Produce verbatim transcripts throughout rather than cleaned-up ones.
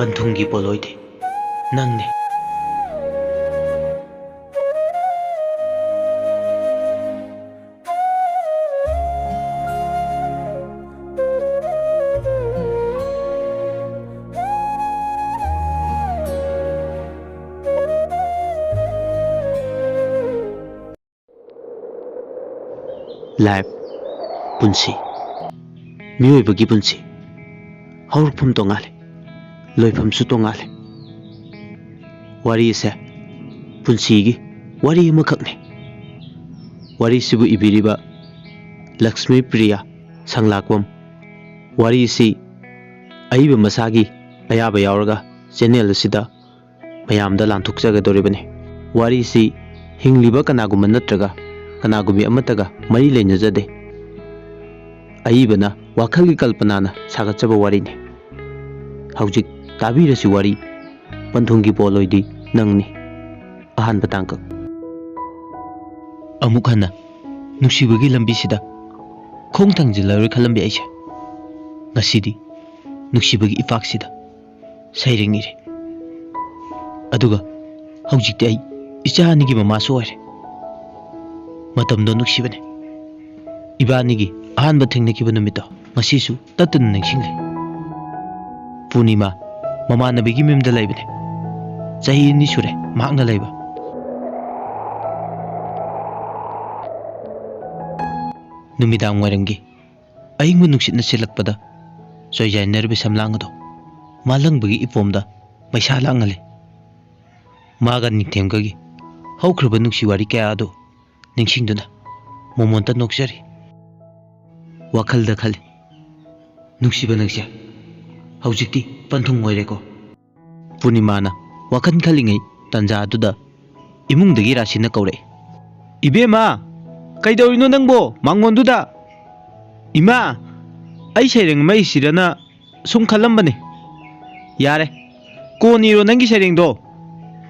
ꯄꯟꯊꯨꯡꯒꯤ ꯄꯣꯠꯂꯣꯏꯗꯤ ꯅꯪꯅꯤ꯫ Life, ꯄꯨꯟꯁꯤ꯫ ꯃꯤꯑꯣꯏꯕꯒꯤ ꯄꯨꯟꯁꯤ꯫ ꯍꯧꯔꯛꯐꯝ ꯇꯣꯉꯥꯜꯂꯤ, ꯂꯣꯏꯐꯝꯁꯨ ꯇꯣꯉꯥꯜꯂꯤ꯫ ꯋꯥꯔꯤ ꯑꯁꯦ ꯄꯨꯟꯁꯤꯒꯤ ꯋꯥꯔꯤ ꯑꯃꯈꯛꯅꯤ꯫ ꯋꯥꯔꯤꯁꯤꯕꯨ ꯏꯕꯤꯔꯤꯕ ꯂꯛꯁꯃꯤ ꯄ꯭ꯔꯤꯌꯥ ꯁꯪꯂꯥꯛꯄꯝ꯫ ꯋꯥꯔꯤꯁꯤ ꯑꯏꯕ ꯃꯁꯥꯒꯤ ꯑꯌꯥꯕ ꯌꯥꯎꯔꯒ channel ꯑꯁꯤꯗ ꯃꯌꯥꯝꯗ ꯂꯥꯟꯊꯣꯛꯆꯒꯗꯧꯔꯤꯕꯅꯤ꯫ ꯋꯥꯔꯤꯁꯤ ꯍꯤꯡꯂꯤꯕ ꯀꯅꯥꯒꯨꯝꯕ ꯅꯠꯇ꯭ꯔꯒ ꯀꯅꯥꯒꯨꯝꯕꯤ ꯑꯃꯠꯇꯒ ꯃꯔꯤ ꯂꯩꯅꯖꯗꯦ꯫ ꯑꯏꯕꯅ ꯋꯥꯈꯜꯒꯤ ꯀꯜꯄꯅꯥꯅ ꯁꯥꯒꯠꯆꯕ ꯋꯥꯔꯤꯅꯤ꯫ ꯍꯧꯖꯤꯛ ꯇꯥꯕꯤꯔꯁꯤ ꯋꯥꯔꯤ, ꯄꯟꯊꯨꯡꯒꯤ ꯄꯣꯠꯂꯣꯏꯗꯤ ꯅꯪꯅꯤ꯫ ꯑꯍꯥꯟꯕ ꯇꯥꯡꯀꯛ꯫ ꯑꯃꯨꯛ ꯍꯟꯅ ꯅꯨꯡꯁꯤꯕꯒꯤ ꯂꯝꯕꯤꯁꯤꯗ ꯈꯣꯡ ꯊꯥꯡꯖꯤꯜꯂꯔꯣꯏ ꯈꯜꯂꯝꯕ ꯑꯩꯁꯦ, ꯉꯁꯤꯗꯤ ꯅꯨꯡꯁꯤꯕꯒꯤ ꯏꯄꯥꯛꯁꯤꯗ ꯁꯩꯔꯦꯡ ꯏꯔꯦ꯫ ꯑꯗꯨꯒ ꯍꯧꯖꯤꯛꯇꯤ ꯑꯩ ꯏꯆꯥ ꯑꯅꯤꯒꯤ ꯃꯃꯥꯁꯨ ꯑꯣꯏꯔꯦ꯫ ꯃꯇꯝꯗꯣ ꯅꯨꯡꯁꯤꯕꯅꯦ꯫ ꯏꯕꯥꯅꯤꯒꯤ ꯑꯍꯥꯟꯕ ꯊꯦꯡꯅꯈꯤꯕ ꯅꯨꯃꯤꯠꯇꯣ ꯉꯁꯤꯁꯨ ꯇꯠꯇꯅ ꯅꯤꯡꯁꯤꯡꯂꯤ꯫ ꯄꯨꯔꯅꯤꯃꯥ, ꯃꯃꯥꯟꯅꯕꯤꯒꯤ ꯃꯌꯨꯝꯗ ꯂꯩꯕꯅꯦ꯫ ꯆꯍꯤ ꯑꯅꯤ ꯁꯨꯔꯦ ꯃꯍꯥꯛꯅ ꯂꯩꯕ꯫ ꯅꯨꯃꯤꯗꯥꯡ ꯋꯥꯏꯔꯝꯒꯤ ꯑꯏꯪꯕ ꯅꯨꯡꯁꯤꯠꯅ ꯁꯤꯠꯂꯛꯄꯗ ꯆꯣꯏꯖꯥꯏꯅꯔꯤꯕ ꯁꯝꯂꯥꯡ ꯑꯗꯣ ꯃꯥꯂꯪꯕꯒꯤ ꯏꯄꯣꯝꯗ ꯃꯩꯁꯥ ꯂꯥꯡꯍꯜꯂꯤ꯫ ꯃꯥꯒ ꯅꯤꯡꯊꯦꯝꯒꯒꯤ ꯍꯧꯈ꯭ꯔꯕ ꯅꯨꯡꯁꯤ ꯋꯥꯔꯤ ꯀꯌꯥ ꯑꯗꯨ ꯅꯤꯡꯁꯤꯡꯗꯨꯅ ꯃꯣꯃꯣꯟꯇ ꯅꯣꯛꯆꯔꯤ꯫ ꯋꯥꯈꯜꯗ ꯈꯜꯂꯤ, "ꯅꯨꯡꯁꯤꯕ ꯅꯪꯁꯦ ꯍꯧꯖꯤꯛꯇꯤ ꯄꯟꯊꯨꯡ ꯑꯣꯏꯔꯦꯀꯣ?" ꯄꯨꯔꯅꯤꯃꯥꯅ ꯋꯥꯈꯜ ꯈꯜꯂꯤꯉꯩ ꯇꯥꯟꯖꯥ ꯑꯗꯨꯗ ꯏꯃꯨꯡꯗꯒꯤ ꯔꯥꯁꯤꯅ ꯀꯧꯔꯛꯏ꯫ "ꯏꯕꯦꯝꯃ, ꯀꯩꯗꯧꯔꯤꯅꯣ ꯅꯪꯕꯣ ꯃꯥꯡꯒꯣꯟꯗꯨꯗ?" "ꯏꯃꯥ, ꯑꯩ ꯁꯩꯔꯦꯡ ꯑꯃ ꯏꯁꯤꯔꯅ ꯁꯨꯝ ꯈꯜꯂꯝꯕꯅꯤ꯫" "ꯌꯥꯔꯦ, ꯀꯣꯟꯅ ꯏꯔꯣ ꯅꯪꯒꯤ ꯁꯩꯔꯦꯡꯗꯣ꯫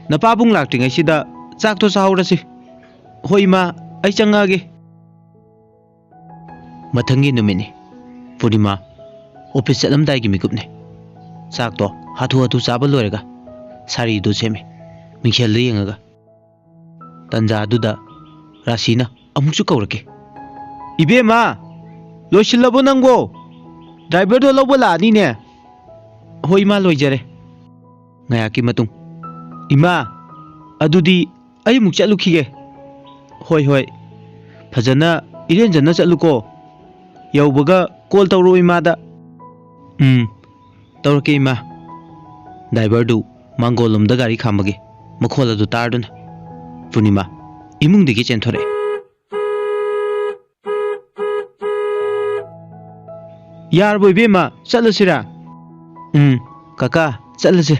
ꯅꯄꯥꯕꯨꯡ ꯂꯥꯛꯇ꯭ꯔꯤꯉꯩꯁꯤꯗ ꯆꯥꯛꯇꯣ ꯆꯥꯍꯧꯔꯁꯤ꯫" "ꯍꯣꯏ ꯏꯃꯥ, ꯑꯩ ꯆꯪꯉꯛꯑꯒꯦ꯫" ꯃꯊꯪꯒꯤ ꯅꯨꯃꯤꯠꯅꯤ꯫ ꯄꯨꯔꯅꯤꯃꯥ ꯑꯣꯐꯤꯁ ꯆꯠꯂꯝꯗꯥꯏꯒꯤ ꯃꯤꯀꯨꯞꯅꯤ꯫ ꯆꯥꯛꯇꯣ ꯍꯥꯊꯨ ꯍꯥꯊꯨ ꯆꯥꯕ ꯂꯣꯏꯔꯒ ꯁꯥꯔꯤꯗꯨ ꯁꯦꯝꯃꯦ, ꯃꯤꯡꯁꯦꯜꯗ ꯌꯦꯡꯉꯒ꯫ ꯇꯟꯖꯥꯗꯨꯗ ꯔꯥꯁꯤꯅ ꯑꯃꯨꯛꯁꯨ ꯀꯧꯔꯛꯀꯦ꯫ "ꯏꯕꯦꯝꯃ, ꯂꯣꯏꯁꯤꯜꯂꯕꯣ ꯅꯪꯕꯣ? ꯗ꯭ꯔꯥꯏꯚꯔꯗꯣ ꯂꯧꯕ ꯂꯥꯛꯑꯅꯤꯅꯦ꯫" "ꯍꯣꯏ ꯏꯃꯥ, ꯂꯣꯏꯖꯔꯦ꯫" ꯉꯥꯏꯍꯥꯛꯀꯤ ꯃꯇꯨꯡ, "ꯏꯃꯥ, ꯑꯗꯨꯗꯤ ꯑꯩ ꯑꯃꯨꯛ ꯆꯠꯂꯨꯈꯤꯒꯦ꯫" "ꯍꯣꯏ, ꯍꯣꯏ, ꯐꯖꯅ ꯏꯔꯦꯟꯖꯅ ꯆꯠꯂꯨꯀꯣ꯫ ꯌꯧꯕꯒ ꯀꯣꯜ ꯇꯧꯔꯛꯑꯣ ꯏꯃꯥꯗ꯫" "ꯎꯝ, ꯇꯧꯔꯛꯀꯦ ꯏꯃꯥ꯫" ꯗ꯭ꯔꯥꯏꯚꯔꯗꯨ ꯃꯥꯡꯒꯣꯜꯂꯣꯝꯗ ꯒꯥꯔꯤ ꯈꯥꯝꯕꯒꯤ ꯃꯈꯣꯜ ꯑꯗꯨ ꯇꯥꯔꯗꯨꯅ ꯄꯨꯔꯅꯤꯃꯥ ꯏꯃꯨꯡꯗꯒꯤ ꯆꯦꯟꯊꯣꯔꯛꯑꯦ꯫ "ꯌꯥꯔꯕꯣ ꯏꯕꯦꯝꯃ, ꯆꯠꯂꯁꯤꯔꯥ?" "ꯎꯝ, ꯀꯀꯥ, ꯆꯠꯂꯁꯦ꯫"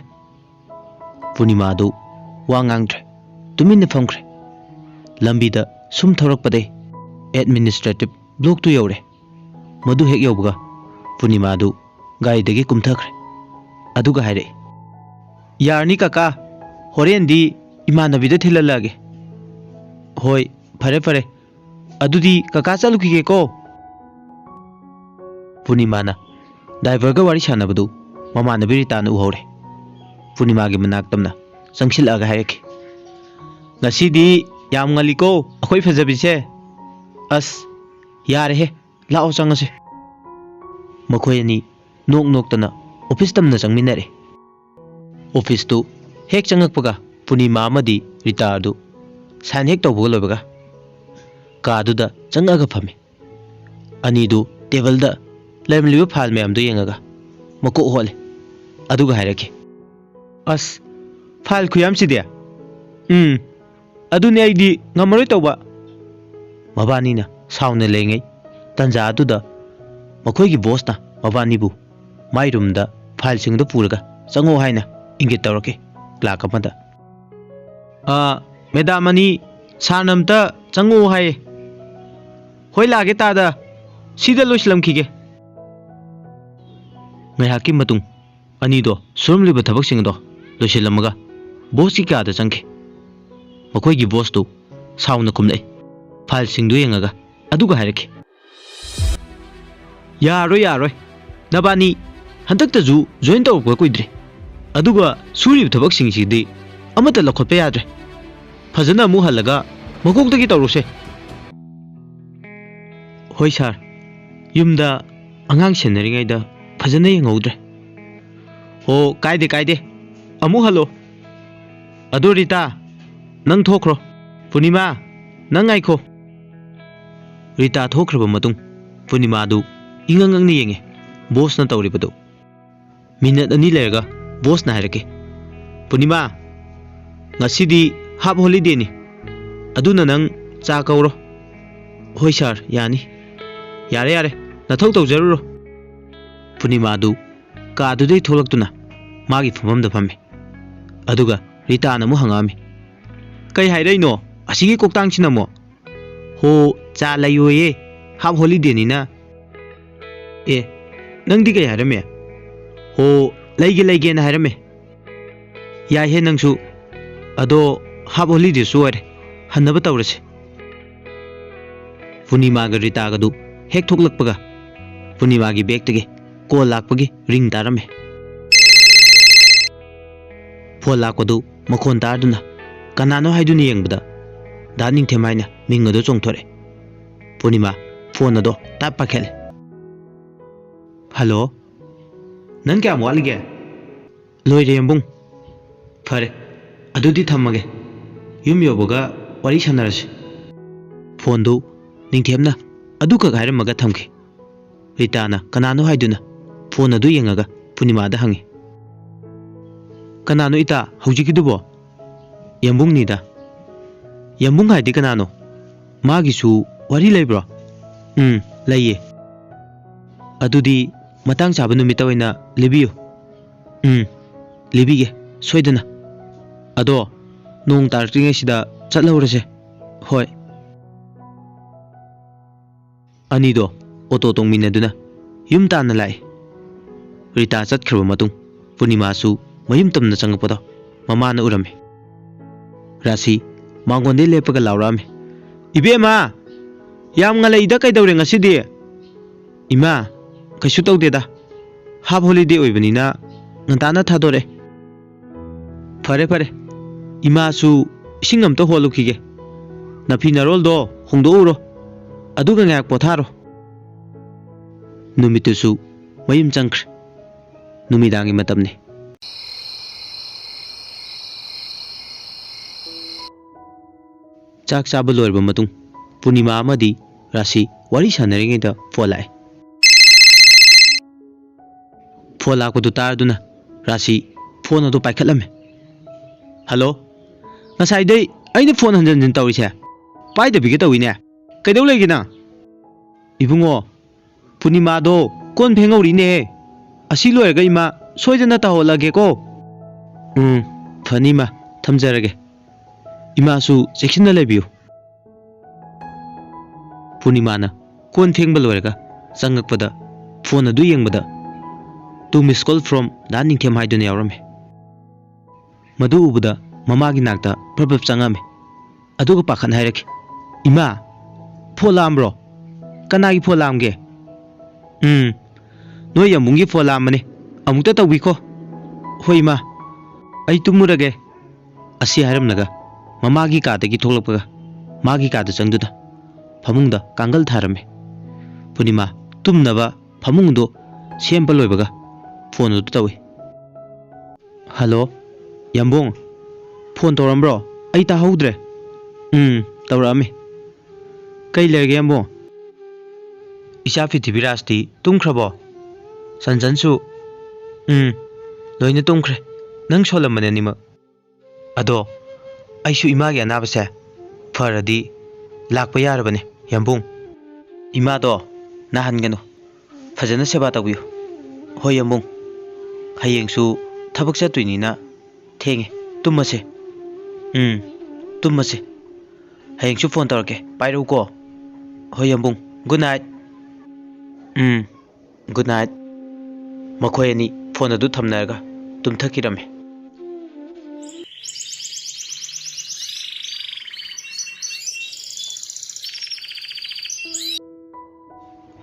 ꯄꯨꯔꯅꯤꯃꯥꯗꯨ ꯋꯥ ꯉꯥꯡꯗ꯭ꯔꯦ, ꯇꯨꯃꯤꯟꯅ ꯐꯝꯈ꯭ꯔꯦ꯫ ꯂꯝꯕꯤꯗ ꯁꯨꯝ ꯊꯧꯔꯛꯄꯗꯩ ꯑꯦꯗꯃꯤꯅꯤꯁꯇ꯭ꯔꯦꯇꯤꯚ ꯕ꯭ꯂꯣꯛꯇꯨ ꯌꯧꯔꯦ꯫ ꯃꯗꯨ ꯍꯦꯛ ꯌꯧꯕꯒ ꯄꯨꯔꯅꯤꯃꯥꯗꯨ ꯒꯥꯔꯤꯗꯒꯤ ꯀꯨꯝꯊꯈ꯭ꯔꯦ꯫ ꯑꯗꯨꯒ ꯍꯥꯏꯔꯛꯏ, "ꯌꯥꯔꯅꯤ ꯀꯀꯥ, ꯍꯣꯔꯦꯟꯗꯤ ꯏꯃꯥꯟꯅꯕꯤꯗ ꯊꯤꯜꯍꯜꯂꯛꯑꯒꯦ꯫" "ꯍꯣꯏ, ꯐꯔꯦ ꯐꯔꯦ, ꯑꯗꯨꯗꯤ ꯀꯀꯥ ꯆꯠꯂꯨꯈꯤꯒꯦꯀꯣ꯫" ꯄꯨꯔꯅꯤꯃꯥꯅ ꯗ꯭ꯔꯥꯏꯚꯔꯒ ꯋꯥꯔꯤ ꯁꯥꯟꯅꯕꯗꯨ ꯃꯃꯥꯟꯅꯕꯤ ꯔꯤꯇꯥꯅ ꯎꯍꯧꯔꯦ꯫ ꯄꯨꯔꯅꯤꯃꯥꯒꯤ ꯃꯅꯥꯛ ꯇꯝꯅ ꯆꯪꯁꯤꯜꯂꯛꯑꯒ ꯍꯥꯏꯔꯛꯈꯤ, "ꯉꯁꯤꯗꯤ ꯌꯥꯝ ꯉꯜꯂꯤꯀꯣ, ꯑꯩꯈꯣꯏ ꯐꯖꯕꯤꯁꯦ꯫ ꯑꯁ, ꯌꯥꯔꯦꯍꯦ, ꯂꯥꯛꯑꯣ ꯆꯪꯉꯁꯤ꯫" ꯃꯈꯣꯏ ꯑꯅꯤ ꯅꯣꯛ ꯅꯣꯛꯇꯅ ꯑꯣꯐꯤꯁ ꯇꯝꯅ ꯆꯪꯃꯤꯟꯅꯔꯦ꯫ ꯑꯣꯐꯤꯁꯇꯨ ꯍꯦꯛ ꯆꯪꯉꯛꯄꯒ ꯄꯨꯔꯅꯤꯃꯥ ꯑꯃꯗꯤ ꯔꯤꯇꯥ ꯑꯗꯨ ꯁꯥꯏꯟ ꯍꯦꯛ ꯇꯧꯕꯒ ꯂꯣꯏꯕꯒ ꯀꯥꯗꯨꯗ ꯆꯪꯉꯛꯑꯒ ꯐꯝꯃꯤ꯫ ꯑꯅꯤꯗꯨ ꯇꯦꯕꯜꯗ ꯂꯩꯔꯝꯂꯤꯕ ꯐꯥꯏꯜ ꯃꯌꯥꯝꯗꯨ ꯌꯦꯡꯉꯒ ꯃꯀꯣꯛ ꯍꯣꯠꯂꯦ꯫ ꯑꯗꯨꯒ ꯍꯥꯏꯔꯛꯈꯤ, "ꯑꯁ, ꯐꯥꯏꯜ ꯈꯨꯌꯥꯝꯁꯤꯗꯤ!" "ꯎꯝ, ꯑꯗꯨꯅꯦ ꯑꯩꯗꯤ ꯉꯝꯃꯔꯣꯏ ꯇꯧꯕ꯫" ꯃꯕꯥꯅꯤꯅ ꯁꯥꯎꯅ ꯂꯩꯉꯩ ꯇꯟꯖꯥ ꯑꯗꯨꯗ ꯃꯈꯣꯏꯒꯤ ꯕꯣꯁꯅ ꯃꯕꯥꯅꯤꯕꯨ ꯃꯥꯏ ꯔꯨꯝꯗ ꯐꯥꯏꯜꯁꯤꯡꯗꯨ ꯄꯨꯔꯒ ꯆꯪꯉꯛꯑꯣ ꯍꯥꯏꯅ ꯏꯪꯒꯤꯠ ꯇꯧꯔꯛꯈꯤ ꯀ꯭ꯂꯥꯔꯛ ꯑꯃꯗ꯫ "ꯑ, ꯃꯦꯗꯥꯝ ꯑꯅꯤ, ꯁꯥꯔꯅ ꯑꯝꯇ ꯆꯪꯉꯛꯑꯣ ꯍꯥꯏꯌꯦ꯫" "ꯍꯣꯏ, ꯂꯥꯛꯑꯒꯦ ꯇꯥꯗ, ꯁꯤꯗ ꯂꯣꯏꯁꯤꯜꯂꯝꯈꯤꯒꯦ꯫" ꯉꯥꯏꯍꯥꯛꯀꯤ ꯃꯇꯨꯡ ꯑꯅꯤꯗꯣ ꯁꯨꯔꯝꯂꯤꯕ ꯊꯕꯛꯁꯤꯡ ꯑꯗꯣ ꯂꯣꯏꯁꯤꯜꯂꯝꯃꯒ ꯕꯣꯁꯀꯤ ꯀꯥꯗ ꯆꯪꯈꯤ꯫ ꯃꯈꯣꯏꯒꯤ ꯕꯣꯁꯇꯨ ꯁꯥꯎꯅ ꯀꯨꯝꯂꯛꯏ꯫ ꯐꯥꯏꯜꯁꯤꯡꯗꯨ ꯌꯦꯡꯉꯒ ꯑꯗꯨꯒ ꯍꯥꯏꯔꯛꯈꯤ, "ꯌꯥꯔꯣꯏ, ꯌꯥꯔꯣꯏ, ꯅꯕꯥꯅꯤ ꯍꯟꯗꯛꯇꯁꯨ ꯖꯣꯏꯟ ꯇꯧꯔꯛꯄ ꯀꯨꯏꯗ꯭ꯔꯤ꯫ ꯑꯗꯨꯒ ꯁꯨꯔꯤꯕ ꯊꯕꯛꯁꯤꯡꯁꯤꯗꯤ ꯑꯃꯠꯇ ꯂꯧꯈꯠꯄ ꯌꯥꯗ꯭ꯔꯦ꯫ ꯐꯖꯅ ꯑꯃꯨꯛ ꯍꯜꯂꯒ ꯃꯀꯣꯛꯇꯒꯤ ꯇꯧꯔꯨꯁꯦ꯫ ꯍꯣꯏ ꯁꯥꯔ, ꯌꯨꯝꯗ ꯑꯉꯥꯡ ꯁꯦꯟꯅꯔꯤꯉꯩꯗ ꯐꯖꯅ ꯌꯦꯡꯍꯧꯗ꯭ꯔꯦ꯫ ꯑꯣ, ꯀꯥꯏꯗꯦ ꯀꯥꯏꯗꯦ, ꯑꯃꯨꯛ ꯍꯜꯂꯣ꯫ ꯑꯗꯣ ꯔꯤꯇꯥ, ꯅꯪ ꯊꯣꯛꯈ꯭ꯔꯣ꯫ ꯄꯨꯔꯅꯤꯃꯥ, ꯅꯪ ꯉꯥꯏꯈꯣ꯫ ꯔꯤꯇꯥ ꯊꯣꯛꯈ꯭ꯔꯕ ꯃꯇꯨꯡ ꯄꯨꯔꯅꯤꯃꯥꯗꯨ ꯏꯉꯛ ꯉꯛꯅ ꯌꯦꯡꯉꯦ ꯕꯣꯁꯅ ꯇꯧꯔꯤꯕꯗꯨ꯫ ꯃꯤꯅꯠ ꯑꯅꯤ ꯂꯩꯔꯒ ꯕꯣꯁꯅ ꯍꯥꯏꯔꯛꯀꯦ, "ꯄꯨꯔꯅꯤꯃꯥ, ꯉꯁꯤꯗꯤ ꯍꯥꯞ ꯍꯣꯂꯤꯗꯦꯅꯤ, ꯑꯗꯨꯅ ꯅꯪ ꯆꯥ ꯀꯧꯔꯣ꯫" "ꯍꯣꯏ ꯁꯥꯔ, ꯌꯥꯅꯤ꯫" "ꯌꯥꯔꯦ ꯌꯥꯔꯦ, ꯅꯊꯧ ꯇꯧꯖꯔꯨꯔꯣ꯫" ꯄꯨꯔꯅꯤꯃꯥꯗꯨ ꯀꯥꯗꯨꯗꯩ ꯊꯣꯛꯂꯛꯇꯨꯅ ꯃꯥꯒꯤ ꯐꯝꯐꯝꯗ ꯐꯝꯃꯤ꯫ ꯑꯗꯨꯒ ꯔꯤꯇꯥꯅ ꯑꯃꯨꯛ ꯍꯪꯉꯛꯑꯝꯃꯤ, "ꯀꯩ ꯍꯥꯏꯔꯛꯏꯅꯣ ꯑꯁꯤꯒꯤ ꯀꯣꯛꯇꯥꯡꯁꯤꯅ ꯑꯃꯨꯛ?" "ꯍꯣ, ꯆꯥ ꯂꯩꯌꯣꯌꯦ, ꯍꯥꯞ ꯍꯣꯂꯤꯗꯦꯅꯤꯅ꯫" "ꯑꯦ, ꯅꯪꯗꯤ ꯀꯩ ꯍꯥꯏꯔꯝꯃꯦ?" "ꯍꯣ, ꯂꯩꯒꯦ ꯂꯩꯒꯦꯅ ꯍꯥꯏꯔꯝꯃꯦ꯫" "ꯌꯥꯏꯍꯦ ꯅꯪꯁꯨ꯫ ꯑꯗꯣ ꯍꯥꯞ ꯍꯣꯂꯤꯗꯦꯁꯨ ꯑꯣꯏꯔꯦ, ꯍꯟꯅꯕ ꯇꯧꯔꯁꯤ꯫" ꯄꯨꯔꯅꯤꯃꯥꯒ ꯔꯤꯇꯥꯒꯗꯨ ꯍꯦꯛ ꯊꯣꯛꯂꯛꯄꯒ ꯄꯨꯔꯅꯤꯃꯥꯒꯤ ꯕꯦꯛꯇꯒꯤ ꯀꯣꯜ ꯂꯥꯛꯄꯒꯤ ꯔꯤꯡ ꯇꯥꯔꯝꯃꯤ꯫ ꯐꯣꯟ ꯂꯥꯛꯄꯗꯨ ꯃꯈꯣꯟ ꯇꯥꯗꯨꯅ ꯀꯅꯥꯅꯣ ꯍꯥꯏꯗꯨꯅ ꯌꯦꯡꯕꯗ ꯗꯥ ꯅꯤꯡꯊꯦꯝ ꯍꯥꯏꯅ ꯃꯤꯡ ꯑꯗꯨ ꯆꯣꯡꯊꯣꯔꯛꯑꯦ꯫ ꯄꯨꯔꯅꯤꯃꯥ ꯐꯣꯟ ꯑꯗꯣ ꯇꯞ ꯄꯥꯏꯈꯠꯂꯦ꯫ "ꯍꯜꯂꯣ, ꯅꯪ ꯀꯌꯥꯝ ꯋꯥꯠꯂꯤꯒꯦ?" "ꯂꯣꯏꯔꯦ ꯌꯥꯝꯕꯨꯡ꯫" "ꯐꯔꯦ, ꯑꯗꯨꯗꯤ ꯊꯝꯃꯒꯦ, ꯌꯨꯝ ꯌꯧꯕꯒ ꯋꯥꯔꯤ ꯁꯥꯟꯅꯔꯁꯤ꯫" ꯐꯣꯟꯗꯨ ꯅꯤꯡꯊꯦꯝꯅ ꯑꯗꯨꯈꯛ ꯍꯥꯏꯔꯝꯃꯒ ꯊꯝꯈꯤ꯫ ꯔꯤꯇꯥꯅ ꯀꯅꯥꯅꯣ ꯍꯥꯏꯗꯨꯅ ꯐꯣꯟ ꯑꯗꯨ ꯌꯦꯡꯉꯒ ꯄꯨꯔꯅꯤꯃꯥꯗ ꯍꯪꯉꯤ, "ꯀꯅꯥꯅꯣ ꯏꯇꯥ ꯍꯧꯖꯤꯛꯀꯤꯗꯨꯕꯣ?" "ꯌꯥꯝꯕꯨꯡꯅꯤꯗ꯫" "ꯌꯥꯝꯕꯨꯡ ꯍꯥꯏꯗꯤ ꯀꯅꯥꯅꯣ? ꯃꯥꯒꯤꯁꯨ ꯋꯥꯔꯤ ꯂꯩꯕ꯭ꯔꯣ?" "ꯎꯝ, ꯂꯩꯌꯦ꯫" "ꯑꯗꯨꯗꯤ ꯃꯇꯥꯡ ꯆꯥꯕ ꯅꯨꯃꯤꯠꯇ ꯑꯣꯏꯅ ꯂꯤꯕꯤꯌꯨ꯫" "ꯎꯝ, ꯂꯤꯕꯤꯒꯦ ꯁꯣꯏꯗꯅ꯫ ꯑꯗꯣ ꯅꯣꯡ ꯇꯥꯔꯛꯇ꯭ꯔꯤꯉꯩꯁꯤꯗ ꯆꯠꯍꯧꯔꯁꯦ꯫" "ꯍꯣꯏ꯫" ꯑꯅꯤꯗꯣ ꯑꯣꯇꯣ ꯇꯣꯡꯃꯤꯟꯅꯗꯨꯅ ꯌꯨꯝ ꯇꯥꯟꯅ ꯂꯥꯛꯏ꯫ ꯔꯤꯇꯥ ꯆꯠꯈ꯭ꯔꯕ ꯃꯇꯨꯡ ꯄꯨꯔꯅꯤꯃꯥꯁꯨ ꯃꯌꯨꯝ ꯇꯝꯅ ꯆꯪꯉꯛꯄꯗꯣ ꯃꯃꯥꯅ ꯎꯔꯝꯃꯤ꯫ ꯔꯥꯁꯤ ꯃꯥꯡꯒꯣꯟꯗꯩ ꯂꯦꯞꯄꯒ ꯂꯥꯎꯔꯛꯑꯝꯃꯤ, "ꯏꯕꯦꯝꯃ, ꯌꯥꯝ ꯉꯜꯂꯛꯏꯗ, ꯀꯩꯗꯧꯔꯦ ꯉꯁꯤꯗꯤ?" "ꯏꯃꯥ, ꯀꯩꯁꯨ ꯇꯧꯗꯦꯗ꯫ ꯍꯥꯞ ꯍꯣꯂꯤꯗꯦ ꯑꯣꯏꯕꯅꯤꯅ ꯉꯟꯇꯥꯅ ꯊꯥꯗꯣꯔꯛꯑꯦ꯫ ꯐꯔꯦ ꯐꯔꯦ, ꯏꯃꯥꯁꯨ ꯏꯁꯤꯡ ꯑꯝꯇ ꯍꯣꯜꯂꯨꯈꯤꯒꯦ꯫ ꯅꯐꯤ ꯅꯔꯣꯜꯗꯣ ꯍꯣꯡꯗꯣꯛꯎꯔꯣ, ꯑꯗꯨꯒ ꯉꯥꯏꯍꯥꯛ ꯄꯣꯊꯥꯔꯣ꯫ ꯅꯨꯃꯤꯠꯇꯨꯁꯨ ꯃꯌꯨꯝ ꯆꯪꯈ꯭ꯔꯦ꯫ ꯅꯨꯃꯤꯗꯥꯡꯒꯤ ꯃꯇꯝꯅꯤ꯫ ꯆꯥꯛ ꯆꯥꯕ ꯂꯣꯏꯔꯕ ꯃꯇꯨꯡ ꯄꯨꯔꯅꯤꯃꯥ ꯑꯃꯗꯤ ꯔꯥꯁꯤ ꯋꯥꯔꯤ ꯁꯥꯟꯅꯔꯤꯉꯩꯗ ꯐꯣꯟ ꯂꯥꯛꯑꯦ꯫ ꯐꯣꯟ ꯂꯥꯛꯄꯗꯨ ꯇꯥꯔꯗꯨꯅ ꯔꯥꯁꯤ ꯐꯣꯟ ꯑꯗꯨ ꯄꯥꯏꯈꯠꯂꯝꯃꯦ꯫ "ꯍꯜꯂꯣ, ꯉꯁꯥꯏꯗꯩ ꯑꯩꯅ ꯐꯣꯟ ꯍꯟꯖꯟ ꯍꯟꯖꯟ ꯇꯧꯔꯤꯁꯦ, ꯄꯥꯏꯗꯕꯤꯒ ꯇꯧꯏꯅꯦ꯫ ꯀꯩꯗꯧ ꯂꯩꯒꯦ ꯅꯪ?" "ꯏꯕꯨꯡꯉꯣ, ꯄꯨꯔꯅꯤꯃꯥꯗꯣ ꯀꯣꯟ ꯐꯦꯡꯍꯧꯔꯤꯅꯦꯍꯦ꯫ ꯑꯁꯤ ꯂꯣꯏꯔꯒ ꯏꯃꯥ ꯁꯣꯏꯗꯅ ꯇꯧꯍꯜꯂꯒꯦꯀꯣ꯫" "ꯎꯝ, ꯐꯅꯤ ꯏꯃꯥ, ꯊꯝꯖꯔꯒꯦ꯫ ꯏꯃꯥꯁꯨ ꯆꯦꯛꯁꯤꯟꯅ ꯂꯩꯕꯤꯌꯨ꯫" ꯄꯨꯔꯅꯤꯃꯥꯅ ꯀꯣꯟ ꯐꯦꯡꯕ ꯂꯣꯏꯔꯒ ꯆꯪꯉꯛꯄꯗ ꯐꯣꯟ ꯑꯗꯨ ꯌꯦꯡꯕꯗ "To miss call from ꯗꯥ ꯅꯤꯡꯊꯦꯝ" ꯍꯥꯏꯗꯨꯅ ꯌꯥꯎꯔꯝꯃꯦ꯫ ꯃꯗꯨ ꯎꯕꯗ ꯃꯃꯥꯒꯤ ꯅꯥꯛꯇ ꯄ꯭ꯔꯞ ꯄ꯭ꯔꯞ ꯆꯪꯉꯝꯃꯦ꯫ ꯑꯗꯨꯒ ꯄꯥꯈꯠꯅ ꯍꯥꯏꯔꯛꯈꯤ, "ꯏꯃꯥ, ꯐꯣꯟ ꯂꯥꯛꯑꯝꯕ꯭ꯔꯣ? ꯀꯅꯥꯒꯤ ꯐꯣꯟ ꯂꯥꯛꯑꯝꯒꯦ?" "ꯎꯝ, ꯅꯣꯏ ꯌꯥꯝꯕꯨꯡꯒꯤ ꯐꯣꯟ ꯂꯥꯛꯑꯝꯕꯅꯦ꯫ ꯑꯃꯨꯛꯇ ꯇꯧꯕꯤꯈꯣ꯫" "ꯍꯣꯏ ꯏꯃꯥ, ꯑꯩ ꯇꯨꯝꯃꯨꯔꯒꯦ꯫" ꯑꯁꯤ ꯍꯥꯏꯔꯝꯂꯒ ꯃꯃꯥꯒꯤ ꯀꯥꯗꯒꯤ ꯊꯣꯛꯂꯛꯄꯒ ꯃꯥꯒꯤ ꯀꯥꯗ ꯆꯪꯗꯨꯅ ꯐꯃꯨꯡꯗ ꯀꯥꯡꯒꯜ ꯊꯥꯔꯝꯃꯤ꯫ ꯄꯨꯔꯅꯤꯃꯥ ꯇꯨꯝꯅꯕ ꯐꯃꯨꯡꯗꯨ ꯁꯦꯝꯕ ꯂꯣꯏꯕꯒ ꯐꯣꯟ ꯑꯗꯨ ꯇꯧꯏ꯫ "ꯍꯜꯂꯣ, ꯌꯥꯝꯕꯨꯡ, ꯐꯣꯟ ꯇꯧꯔꯝꯕ꯭ꯔꯣ? ꯑꯩ ꯇꯥꯍꯧꯗ꯭ꯔꯦ꯫" "ꯎꯝ, ꯇꯧꯔꯛꯑꯝꯃꯤ꯫" "ꯀꯩ ꯂꯩꯔꯒꯦ ꯌꯥꯝꯕꯨꯡ?" "ꯏꯆꯥ ꯄ꯭ꯔꯤꯊꯤꯕꯤꯔꯥꯖꯇꯤ ꯇꯨꯝꯈ꯭ꯔꯕꯣ? ꯆꯟꯆꯟꯁꯨ?" "ꯎꯝ, ꯂꯣꯏꯅ ꯇꯨꯝꯈ꯭ꯔꯦ꯫ ꯅꯪ ꯁꯣꯜꯂꯝꯕꯅꯦ ꯑꯅꯤꯃꯛ꯫ ꯑꯗꯣ ꯑꯩꯁꯨ ꯏꯃꯥꯒꯤ ꯑꯅꯥꯕꯁꯦ ꯐꯔꯗꯤ ꯂꯥꯛꯄ ꯌꯥꯔꯕꯅꯦ ꯌꯥꯝꯕꯨꯡ꯫ ꯏꯃꯥꯗꯣ ꯅꯥꯍꯟꯒꯅꯨ, ꯐꯖꯅ ꯁꯦꯕꯥ ꯇꯧꯕꯤꯌꯨ꯫" "ꯍꯣꯏ ꯌꯥꯝꯕꯨꯡ, ꯍꯌꯦꯡꯁꯨ ꯊꯕꯛ ꯆꯠꯇꯣꯏꯅꯤꯅ ꯊꯦꯡꯉꯦ, ꯇꯨꯝꯃꯁꯦ꯫" "ꯎꯝ, ꯇꯨꯝꯃꯁꯦ꯫ ꯍꯌꯦꯡꯁꯨ ꯐꯣꯟ ꯇꯧꯔꯛꯀꯦ, ꯄꯥꯏꯔꯛꯎꯀꯣ꯫" "ꯍꯣꯏ ꯌꯥꯝꯕꯨꯡ, ꯒꯨꯗ ꯅꯥꯏꯠ꯫" "ꯎꯝ, ꯒꯨꯗ ꯅꯥꯏꯠ꯫" ꯃꯈꯣꯏ ꯑꯅꯤ ꯐꯣꯟ ꯑꯗꯨ ꯊꯝꯅꯔꯒ ꯇꯨꯝꯊꯈꯤꯔꯝꯃꯤ꯫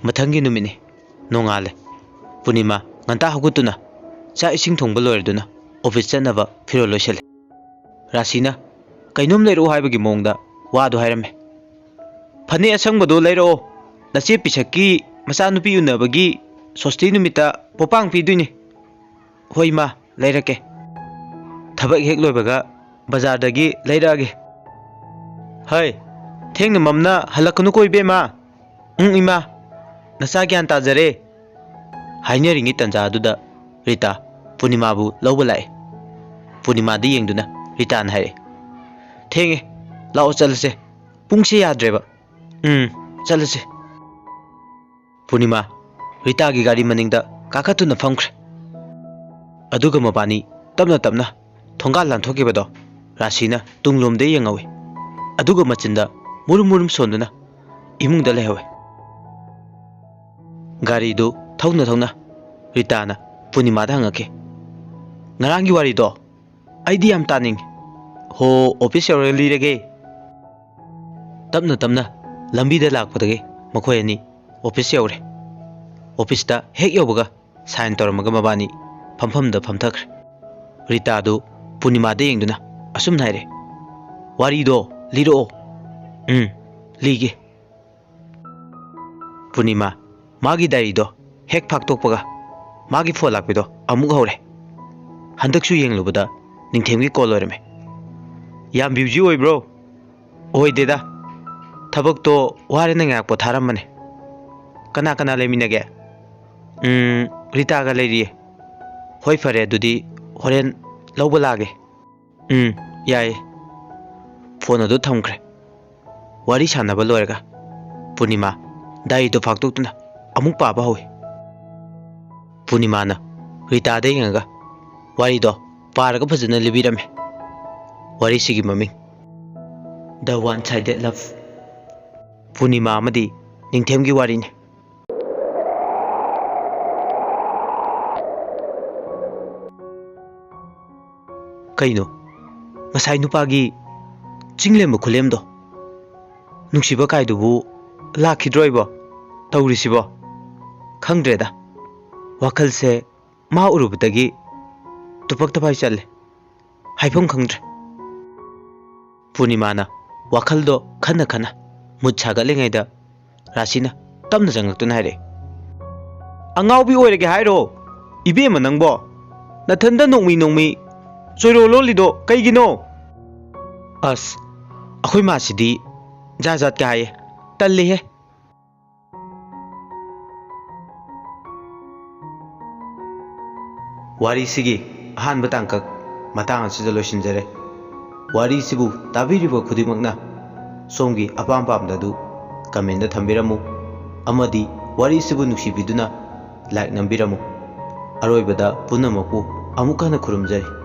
ꯃꯊꯪꯒꯤ ꯅꯨꯃꯤꯠꯅꯤ꯫ ꯅꯣꯡꯉꯥꯜꯂꯦ꯫ ꯄꯨꯔꯅꯤꯃꯥ ꯉꯟꯇꯥ ꯍꯧꯒꯠꯇꯨꯅ ꯆꯥꯛ ꯏꯁꯤꯡ ꯊꯣꯡꯕ ꯂꯣꯏꯔꯗꯨꯅ ꯑꯣꯐꯤꯁ ꯆꯠꯅꯕ ꯐꯤꯔꯣꯜ ꯂꯣꯏꯁꯤꯜꯂꯦ꯫ ꯔꯥꯁꯤꯅ ꯀꯩꯅꯣꯝ ꯂꯩꯔꯛꯎ ꯍꯥꯏꯕꯒꯤ ꯃꯑꯣꯡꯗ ꯋꯥꯗꯨ ꯍꯥꯏꯔꯝꯃꯦ꯫ "ꯐꯅꯦꯛ ꯑꯁꯪꯕꯗꯣ ꯂꯩꯔꯛꯑꯣ, ꯅꯆꯦ ꯄꯤꯁꯛꯀꯤ ꯃꯆꯥꯅꯨꯄꯤ ꯎꯅꯕꯒꯤ ꯁꯣꯁꯇꯤ ꯅꯨꯃꯤꯠꯇ ꯄꯣꯄꯥꯡ ꯄꯤꯗꯣꯏꯅꯤ꯫" "ꯍꯣꯏ ꯏꯃꯥ, ꯂꯩꯔꯛꯀꯦ꯫" ꯊꯕꯛ ꯍꯦꯛ ꯂꯣꯏꯕꯒ ꯕꯖꯥꯔꯗꯒꯤ ꯂꯩꯔꯛꯑꯒꯦ꯫ "ꯍꯩ, ꯊꯦꯡꯅ ꯃꯝꯅ ꯍꯜꯂꯛꯀꯅꯨꯀꯣ ꯏꯕꯦꯝꯃ꯫" "ꯎꯝ ꯏꯃꯥ, ꯅꯆꯥ ꯒ꯭ꯌꯥꯟ ꯇꯥꯖꯔꯦ꯫" ꯍꯥꯏꯅꯔꯤꯉꯩ ꯇꯟꯖꯥ ꯑꯗꯨꯗ ꯔꯤꯇꯥ ꯄꯨꯔꯅꯤꯃꯥꯕꯨ ꯂꯧꯕ ꯂꯥꯛꯑꯦ꯫ ꯄꯨꯔꯅꯤꯃꯥꯗ ꯌꯦꯡꯗꯨꯅ ꯔꯤꯇꯥꯅ ꯍꯥꯏꯔꯛꯑꯦ, "ꯊꯦꯡꯉꯦ, ꯂꯥꯛꯑꯣ ꯆꯠꯂꯁꯦ, ꯄꯨꯡꯁꯦ ꯌꯥꯗ꯭ꯔꯦꯕ꯫" "ꯎꯝ, ꯆꯠꯂꯁꯦ꯫" ꯄꯨꯔꯅꯤꯃꯥ ꯔꯤꯇꯥꯒꯤ ꯒꯥꯔꯤ ꯃꯅꯤꯡꯗ ꯀꯥꯈꯠꯇꯨꯅ ꯐꯝꯈ꯭ꯔꯦ꯫ ꯑꯗꯨꯒ ꯃꯕꯥꯅꯤ ꯇꯞꯅ ꯇꯞꯅ ꯊꯣꯡꯒꯥꯜ ꯂꯥꯟꯊꯣꯛꯈꯤꯕꯗꯣ ꯔꯥꯁꯤꯅ ꯇꯨꯡꯂꯣꯝꯗ ꯌꯦꯡꯍꯧꯏ꯫ ꯑꯗꯨꯒ ꯃꯆꯤꯟꯗ ꯃꯨꯔꯨꯝ ꯃꯨꯔꯨꯝ ꯁꯣꯟꯗꯨꯅ ꯏꯃꯨꯡꯗ ꯂꯩꯍꯧꯏ꯫ ꯒꯥꯔꯤꯗꯨ ꯊꯧꯅ ꯊꯧꯅ ꯔꯤꯇꯥꯅ ꯄꯨꯔꯅꯤꯃꯥꯗ ꯍꯪꯉꯛꯈꯤ, "ꯉꯔꯥꯡꯒꯤ ꯋꯥꯔꯤꯗꯣ ꯑꯩꯗꯤ ꯌꯥꯝ ꯇꯥꯅꯤꯡꯉꯤ꯫" "ꯍꯣ, ꯑꯣꯐꯤꯁ ꯌꯧꯔꯒ ꯂꯤꯔꯒꯦ꯫" ꯇꯞꯅ ꯇꯞꯅ ꯂꯝꯕꯤꯗ ꯂꯥꯛꯄꯗꯒꯤ ꯃꯈꯣꯏ ꯑꯅꯤ ꯑꯣꯐꯤꯁ ꯌꯧꯔꯦ꯫ ꯑꯣꯐꯤꯁꯇ ꯍꯦꯛ ꯌꯧꯕꯒ ꯁꯥꯏꯟ ꯇꯧꯔꯝꯃꯒ ꯃꯕꯥꯅꯤ ꯐꯝꯐꯝꯗ ꯐꯝꯊꯈ꯭ꯔꯦ꯫ ꯔꯤꯇꯥꯗꯨ ꯄꯨꯔꯅꯤꯃꯥꯗ ꯌꯦꯡꯗꯨꯅ ꯑꯁꯨꯝꯅ ꯍꯥꯏꯔꯦ, "ꯋꯥꯔꯤꯗꯣ ꯂꯤꯔꯛꯑꯣ꯫" "ꯎꯝ, ꯂꯤꯒꯦ꯫" ꯄꯨꯔꯅꯤꯃꯥ ꯃꯥꯒꯤ ꯗꯥꯏꯔꯤꯗꯣ ꯍꯦꯛ ꯐꯥꯛꯇꯣꯛꯄꯒ ꯃꯥꯒꯤ ꯐꯣꯟ ꯂꯥꯛꯄꯤꯗꯣ ꯑꯃꯨꯛ ꯍꯧꯔꯦ꯫ ꯍꯟꯗꯛꯁꯨ ꯌꯦꯡꯂꯨꯕꯗ ꯅꯤꯡꯊꯦꯝꯒꯤ ꯀꯣꯜ ꯑꯣꯏꯔꯝꯃꯦ꯫ "ꯌꯥꯝ ꯕ꯭ꯌꯨꯖꯤ ꯑꯣꯏꯕ꯭ꯔꯣ?" "ꯑꯣꯏꯗꯦꯗ, ꯊꯕꯛꯇꯣ ꯋꯥꯔꯦꯅ ꯉꯥꯏꯍꯥꯛ ꯄꯣꯊꯥꯔꯝꯕꯅꯦ꯫" "ꯀꯅꯥ ꯀꯅꯥ ꯂꯩꯃꯤꯟꯅꯒꯦ?" "ꯎꯝ, ꯔꯤꯇꯥꯒ ꯂꯩꯔꯤꯌꯦ꯫" "ꯍꯣꯏ, ꯐꯔꯦ, ꯑꯗꯨꯗꯤ ꯍꯣꯔꯦꯟ ꯂꯧꯕ ꯂꯥꯛꯑꯒꯦ꯫" "ꯎꯝ, ꯌꯥꯏꯌꯦ꯫" ꯐꯣꯟ ꯑꯗꯨ ꯊꯝꯈ꯭ꯔꯦ꯫ ꯋꯥꯔꯤ ꯁꯥꯟꯅꯕ ꯂꯣꯏꯔꯒ ꯄꯨꯔꯅꯤꯃꯥ ꯗꯥꯏꯔꯤꯗꯨ ꯐꯥꯛꯇꯣꯛꯇꯨꯅ ꯑꯃꯨꯛ ꯄꯥꯕ ꯍꯧꯏ꯫ ꯄꯨꯔꯅꯤꯃꯥꯅ ꯔꯤꯇꯥꯗ ꯌꯦꯡꯉꯒ ꯋꯥꯔꯤꯗꯣ ꯄꯥꯔꯒ ꯐꯖꯅ ꯂꯤꯕꯤꯔꯝꯃꯤ꯫ ꯋꯥꯔꯤꯁꯤꯒꯤ ꯃꯃꯤꯡ The One Sided Love꯫ ꯄꯨꯔꯅꯤꯃꯥ ꯑꯃꯗꯤ ꯅꯤꯡꯊꯦꯝꯒꯤ ꯋꯥꯔꯤꯅꯤ꯫ ꯀꯩꯅꯣ, ꯉꯁꯥꯏ ꯅꯨꯄꯥꯒꯤ ꯆꯤꯡꯂꯦꯝꯕ ꯈꯨꯂꯦꯝꯗꯣ, ꯅꯨꯡꯁꯤꯕ ꯀꯥꯏꯗꯨꯕꯨ ꯂꯥꯛꯈꯤꯗ꯭ꯔꯣ ꯑꯩꯕꯣ? ꯇꯧꯔꯤꯁꯤꯕꯣ? ꯈꯪꯗ꯭ꯔꯦꯗ꯫ ꯋꯥꯈꯜꯁꯦ ꯃꯥ ꯎꯔꯨꯕꯗꯒꯤ ꯇꯨꯄꯛ ꯇꯄꯥꯏ ꯆꯠꯂꯦ꯫ ꯍꯥꯏꯐꯝ ꯈꯪꯗ꯭ꯔꯦ꯫ ꯄꯨꯔꯅꯤꯃꯥꯅ ꯋꯥꯈꯜꯗꯣ ꯈꯟꯅ ꯈꯟꯅ ꯃꯨꯠ ꯁꯥꯒꯠꯂꯤꯉꯩꯗ ꯔꯥꯁꯤꯅ ꯇꯞꯅ ꯆꯪꯂꯛꯇꯨꯅ ꯍꯥꯏꯔꯛꯑꯦ, "ꯑꯉꯥꯎꯕꯤ ꯑꯣꯏꯔꯒꯦ ꯍꯥꯏꯔꯣ? ꯏꯕꯦꯝꯃ ꯅꯪꯕꯣ, ꯅꯊꯟꯗ ꯅꯣꯡꯃꯤ ꯅꯣꯡꯃꯤ ꯆꯣꯏꯔꯣ ꯂꯣꯜꯂꯤꯗꯣ ꯀꯩꯒꯤꯅꯣ?" ꯑꯁ, ꯑꯩꯈꯣꯏ ꯃꯥꯁꯤꯗꯤ ꯖꯥꯠ ꯖꯥꯠꯀ ꯍꯥꯏꯌꯦ꯫ ꯇꯜꯂꯤꯍꯦ꯫ ꯋꯥꯔꯤꯁꯤꯒꯤ ꯑꯍꯥꯟꯕ ꯇꯥꯡꯀꯛ ꯃꯇꯥꯡ ꯑꯁꯤꯗ ꯂꯣꯏꯁꯤꯟꯖꯔꯦ꯫ ꯋꯥꯔꯤꯁꯤꯕꯨ ꯇꯥꯕꯤꯔꯤꯕ ꯈꯨꯗꯤꯡꯃꯛꯅ ꯁꯣꯝꯒꯤ ꯑꯄꯥꯝ ꯄꯥꯝꯗ ꯑꯗꯨ ꯀꯃꯦꯟꯗ ꯊꯝꯕꯤꯔꯝꯃꯨ, ꯑꯃꯗꯤ ꯋꯥꯔꯤꯁꯤꯕꯨ ꯅꯨꯡꯁꯤꯕꯤꯗꯨꯅ ꯂꯥꯏꯛ ꯅꯝꯕꯤꯔꯝꯃꯨ꯫ ꯑꯔꯣꯏꯕꯗ ꯄꯨꯝꯅꯃꯛꯄꯨ ꯑꯃꯨꯛ ꯍꯟꯅ ꯈꯨꯔꯨꯝꯖꯔꯤ꯫